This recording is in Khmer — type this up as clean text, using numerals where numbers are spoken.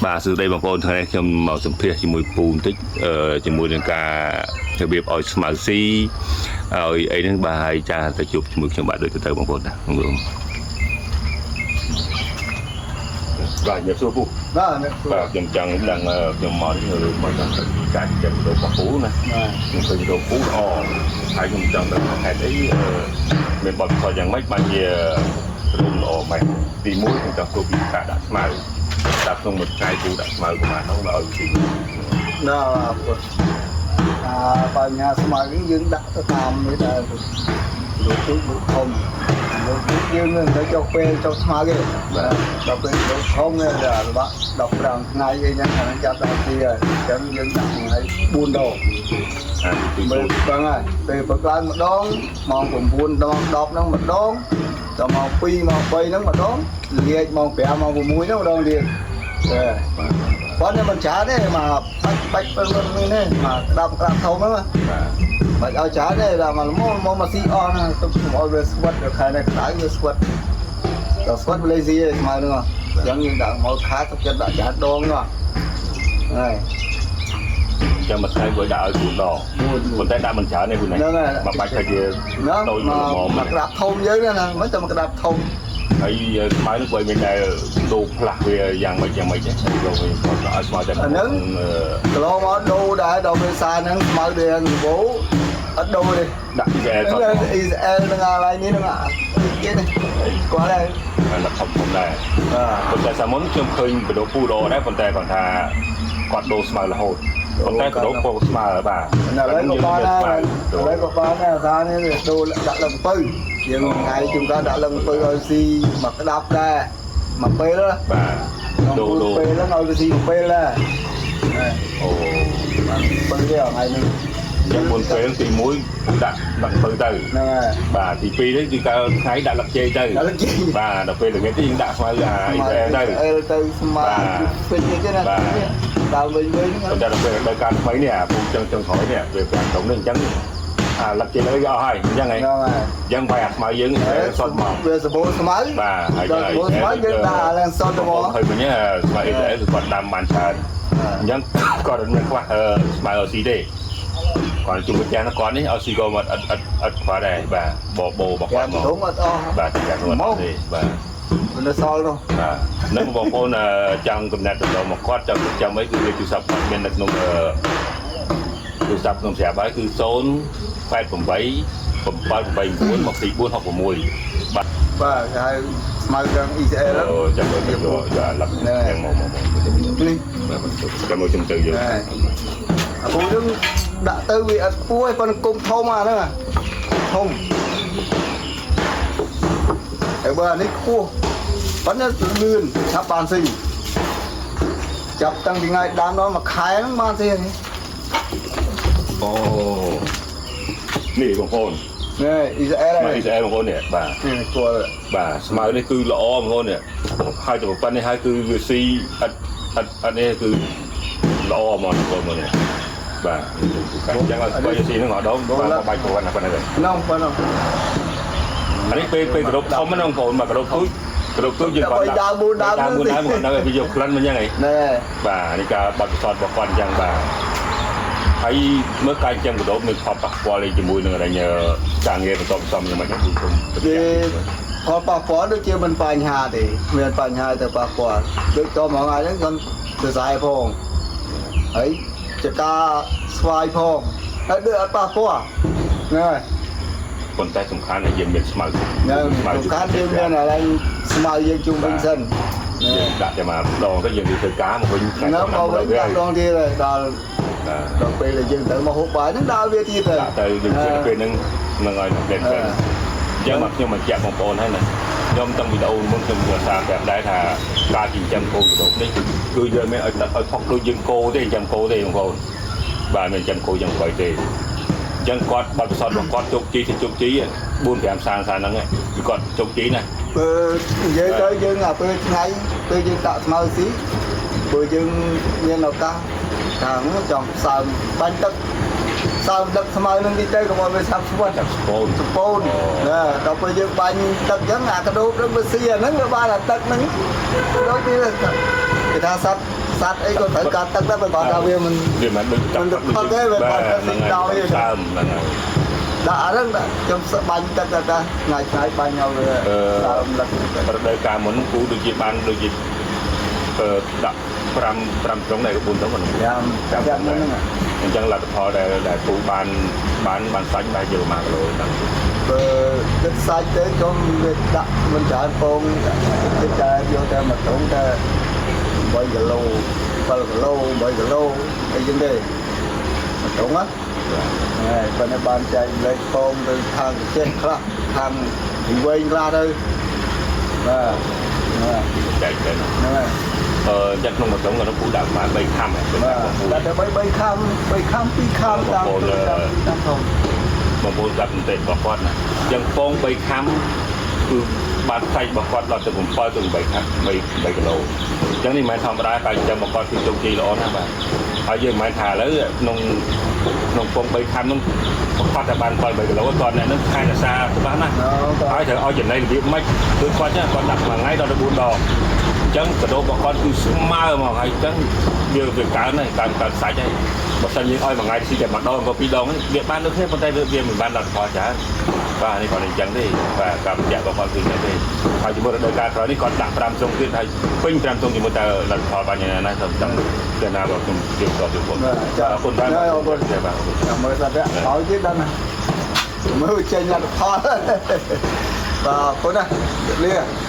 បាទសួស្តីបងប្អូនថ្ងៃនេះខ្ញុំមកសម្ភាសជាមួយពូបន្តិចជាមួយនឹងការរបៀបឲ្យស្មៅស៊ីឲ្យអីហ្នឹងបាទហើយចាទៅជួបជាមួយខ្ញុំបាទដូចទៅបងប្អូនណាបងប្អូនបាទខ្ញុំសួរពូ បាទអ្នកសួរ បាទខ្ញុំចង់ដឹងខ្ញុំមកនេះមកចង់ទៅការចិញ្ចឹមរបស់ពូណា បាទ ខ្ញុំឃើញរោគពូល្អហើយខ្ញុំចង់ដឹងថាហេតុអីមានបទពិសោធន៍យ៉ាងម៉េចបានជារោគល្អម៉េចទីមួយខ្ញុំចង់សួរពីការដាក់ស្មៅដាក់ក្នុងមួយថ្ងៃពូដាក់ស្មៅប្រហែលនោះមកឲ្យទី ណាពុទ្ធអាបញ្ហាស្មៅនេះយើងដាក់ទៅតាមនេះដែរពុទ្ធលោកទូចលោកធំលោកទូចយើងមិនទៅចុះពេលចុះស្មៅទេបាទដល់ពេលលោកធំនេះដល់15ថ្ងៃអីហ្នឹងអាហ្នឹងចាប់ដល់ទីហើយអញ្ចឹងយើងដាក់ថ្ងៃ4ដង អាទី មើលហ្នឹងហើយពេលព្រឹកឡើងម្ដងម៉ោង9ដល់10ហ្នឹងម្ដងដល់ម៉ោង2ម៉ោង3ហ្នឹងម្ដងលាចម៉ោង5ម៉ោង6ហ្នឹងម្ដងទៀតបាទ ប៉ុន្តែមិនច្រើនទេមកបាច់បាច់ប៉ុណ្្នឹងនេះមកក្តាប់ក្តាប់ធំហ្នឹង បាទ បាច់ឲ្យច្រើនទេដល់មកល្មមមកមកស៊ីអស់ហ្នឹងទុកកុំឲ្យវាស្វិតដល់ខែនេះក្តៅវាស្វិតដល់ស្វិតម៉ាឡេស៊ីឯងស្មៅហ្នឹងអញ្ចឹងយើងដាក់មកខាតទុកចិត្តដាក់ច្រើនដងហ្នឹងហើយ ចាំមួយថ្ងៃព្រោះដាក់ឲ្យ4ដងប៉ុន្តែដាក់មិនច្រើនទេពូណាមកបាច់ទៅជា ហ្នឹង តូច មក ល្មម មកក្តាប់ធំយើងណាមិនតែមកក្តាប់ធំ ហើយស្មៅនោះព្រោះមានតែដូរផ្លាស់វាយ៉ាងម៉េចយ៉ាងម៉េចទេលោកវិញគាត់ឲ្យស្មៅតែ កន្លងមកដូរដែរដល់ពេលសាហ្នឹងស្មៅដូចងបោអត់ដូរទេ ដាក់គេគាត់ អ៊ីស្រាអែលនឹងអាឡៃនេះនឹងគេនេះគាត់ដែរ ដាក់ធំធំដែរ បាទ ប៉ុន្តែសាមុនខ្ញុំឃើញបដូពូរដែរប៉ុន្តែគាត់ថាគាត់ដូរស្មៅរហូតប៉ុន្តែបដូពូស្មៅបាទ ឥឡូវក៏បានដែរឥឡូវក៏បានដែរអាសានេះដូរដាក់លឹងពៅយើងថ្ងៃជួនកាលដាក់លឹងពៅឲ្យស៊ីមកក្តាប់ដែរមកពេល បាទ ដូ ដូរដូរ រពេលហ្នឹងឲ្យស៊ីមកពេលដែរ អូ បាទពៅទេថ្ងៃនេះ យ៉ាងមុនពេលទី1ដាក់ដាក់ពៅទៅ ហ្នឹងហើយ បាទទី2នេះគឺកើថ្ងៃដាក់លឹកជ័យទៅ ដាក់លឹកជ័យ បាទដល់ពេលល្ងាចនេះយើងដាក់ស្មៅអាអ៊ីស្រាអែលទៅ អែលទៅស្មាពេញនេះទេណាដើមវិញវិញ ប៉ុន្តែដល់ពេលដល់ការថ្មីនេះអាពូចឹងចឹងក្រោយនេះពេលប្រាំតុងនេះអញ្ចឹងអាលឹកជ័យលើអស់ហើយអញ្ចឹងហ៎ ហ្នឹងហើយ អញ្ចឹងបាយអាស្មៅយើងសុតមក វាសម្បូរស្មៅ បាទហើយ ដល់សម្បូរស្មៅយើងដាក់អាឡើងសុតហ្មង ឃើញវិញស្មៅអ៊ីស្រាអែលគឺគាត់ដាំបានច្រើនអញ្ចឹងគាត់អត់មានខ្វះស្មៅអូស៊ីទេគាត់ជួយផ្ទះគាត់នេះអូស៊ីក៏អត់អត់អត់អត់ខ្វះដែរបាទបបោរបស់គាត់មក ធំអត់អស់ បាទចាំមកទេបាទ មិនសល់នោះ បាទនឹងបងប្អូនចង់កំណត់តំណមកគាត់ចង់ចាំអីគឺលេខទូរស័ព្ទគាត់មាននៅក្នុងទូរស័ព្ទក្នុងស្រាប់ហើយគឺ088 789 2466បាទ បាទគេហៅស្មៅទាំង ECL អូចាំមើលទៅយកលឹកទាំងមកមក នេះ បាទចាំមើលខ្ញុំទៅយើង អាពូនឹងដាក់ទៅវាអត់ពោះឯប៉ុន្តែគុំធំអាហ្នឹងធំហើយបើអានេះខ្ពស់ប៉ុន្តែលឿនឆាប់បានស៊ីចាប់តាំងពីថ្ងៃដាំដល់មួយខែហ្នឹងបានស៊ីនេះ អូនេះបងប្អូន នេះ ECL ស្មៅអ៊ីស្រាអែលបងប្អូននេះបាទ នេះគួរ បាទស្មៅនេះគឺល្អបងប្អូននេះហើយតែប៉ុណ្្នេះហើយគឺវាស៊ីអត់អត់អត់នេះគឺល្អហ្មងបងប្អូននេះបាទអញ្ចឹងឲ្យស្មៅស៊ីហ្នឹងអត់ដងបាទបាច់ប្រវត្តិប៉ុណ្្នេះ ហ្នឹងប៉ុណ្ណឹង អានេះពេលពេលក្របធំហ្នឹងបងប្អូនមកក្របទូចក្របទូចយើងគាត់ដើមមួយដើមគាត់ដល់វាយកក្លិនមកអញ្ចឹងហី ណែ បាទនេះការបត់ពិសោធន៍របស់គាត់អញ្ចឹងបាទហើយមើលការចិញ្ចឹមកដបមានផលប៉ះពាល់អីជាមួយនឹងការងារបន្តផ្សំយ៉ាងម៉េចហ្នឹងគឺខ្ញុំ វាផលប៉ះពាល់ដូចជាមិនបញ្ហាទេមានបញ្ហាទៅប៉ះពាល់ដូចតមួយថ្ងៃហ្នឹងខ្ញុំសរសៃផងហើយចកាស្វាយផងហើយដូចអត់ប៉ះពាល់ហ្នឹងហើយ ប៉ុន្តែសំខាន់ថាយើងមានស្មៅ ហ្នឹងសំខាន់យើងមានអាឡើងស្មៅយើងជុំវិញសិន យើងដាក់តែមកម្ដងទៅយើងទៅធ្វើការមកវិញ ហ្នឹងមកវិញដាក់ដងទៀតហើយដល់ដល់ពេលដែលយើងត្រូវមកហូបបាយហ្នឹងដល់វាទៀតហើយ ដាក់ទៅយើងជិះពេលហ្នឹងនឹងឲ្យនឹងពេលអញ្ចឹងមកខ្ញុំបញ្ជាក់បងប្អូនហើយណាខ្ញុំតាំងវីដេអូមុនខ្ញុំក៏សារប្រាប់ដែរថាការចិញ្ចឹមកូនកដបនេះគឺយើងមិនឲ្យទឹកឲ្យថុកដូចយើងគោទេចិញ្ចឹមគោទេបងប្អូនបាទមិនចិញ្ចឹមគោយ៉ាងអ្វីទេអញ្ចឹងគាត់បាត់ពិសោធន៍របស់គាត់ជោគជ័យទៅជោគជ័យ4 5សាងសាហ្នឹងគឺគាត់ជោគជ័យណា ពេលនិយាយទៅយើងអាពេលថ្ងៃពេលយើងដាក់ស្មៅស៊ីព្រោះយើងមានឱកាសខាងចង់សើមបាញ់ទឹកសើមទឹកស្មៅហ្នឹងតិចទៅកុំឲ្យវាឆាប់ស្វិត ចាប់ស្ពូន សពូនណាដល់ពេលយើងបាញ់ទឹកអញ្ចឹងអាកដោបហ្នឹងវាស៊ីអាហ្នឹងវាបានអាទឹកហ្នឹងដូចនេះគេថាសត្វ សត្វអីក៏ត្រូវការទឹកដែរបើគាត់ថាវាមិន វាមិនដូច មិនផឹកទេវាគាត់តែស៊ីដោយទេ ដើមហ្នឹងហើយ ដាក់អាហ្នឹងដាក់ខ្ញុំស្បាញ់ទឹកទៅតាថ្ងៃថ្ងៃបាញ់ឲ្យវាដើមលឹកទៅ រដូវកាលមុនពូដូចជាបានដូចជាអឺដាក់5 5ត្រង់ដែរ4ត្រង់ហ្នឹង យ៉ាងចាំមុនហ្នឹង អញ្ចឹងលទ្ធផលដែលដែលពូបានបានបានសាច់បែរជា1គីឡូហ្នឹង បើគិតសាច់ទៅខ្ញុំវាដាក់មិនច្រើនពងគិតតែយកតែមួយត្រង់តែ8គីឡូ7គីឡូ8គីឡូអីចឹងទេមួយត្រង់ណាហើយប៉ុន្តែបានចែកលេខពងទៅខាងចេះខ្លះខាងពីវែងខ្លះទៅបាទបាទ ចែកទៅ ហ្នឹងហើយ អឺអញ្ចឹងក្នុងមួយត្រង់ក៏ពូដាក់ប្រហែល3ខាំដែរ បាទដាក់តែ3 3ខាំ3ខាំ2ខាំតាមតាមតាមធំ បងប្អូនស្ដាប់បន្តិចរបស់គាត់ណាអញ្ចឹងពង3ខាំគឺបានសាច់របស់គាត់ដល់ទៅ7ទៅ8ខាំ3 3គីឡូអញ្ចឹងនេះមិនមែនធម្មតាតែចិញ្ចឹមរបស់គាត់គឺជោគជ័យល្អណាស់បាទហើយយើងមិនមែនថាឥឡូវក្នុងក្នុងពង3ខាំហ្នឹងគាត់តែបាន7 3គីឡូគាត់អ្នកហ្នឹងខែរក្សាច្បាស់ណាស់ ហើយត្រូវឲ្យចំណីរបៀបម៉េចគឺគាត់ចឹងគាត់ដាក់មួយថ្ងៃដល់ទៅ4ដងអញ្ចឹងកដោរបស់គាត់គឺស្មើហ្មងហើយអញ្ចឹងវាវាកើនហើយកើនកើនសាច់ហើយបើសិនយើងឲ្យមួយថ្ងៃស៊ីតែម្ដងក៏ពីរដងហ្នឹងវាបានដូចគ្នាប៉ុន្តែវាវាមិនបានដល់ផលច្រើនបាទនេះគាត់អញ្ចឹងទេបាទការបញ្ជាក់របស់គាត់គឺអញ្ចឹងទេហើយជាមួយរដូវកាលក្រោយនេះគាត់ដាក់5សុងទៀតហើយពេញ5សុងជាមួយតើលទ្ធផលបានយ៉ាងណាសូមចង់ទៅណាបើខ្ញុំជឿគាត់ជឿគាត់អរគុណបាទបាទអរគុណ ចាំមើលស្ដាប់ឲ្យទៀតដល់ណាមើលចេញលទ្ធផលបាទអរគុណណាជម្រាបលា។